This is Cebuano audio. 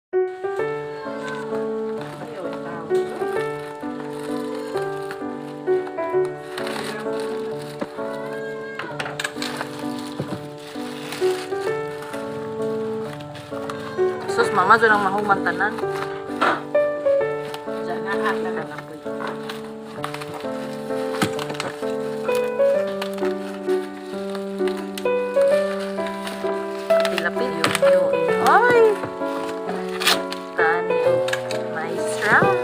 Ayaw, tao. Sus, mama, doon ang mahuman tanan. Diyan na ka na lang. Pilapil yun yun. Ay! Tani, nice rice.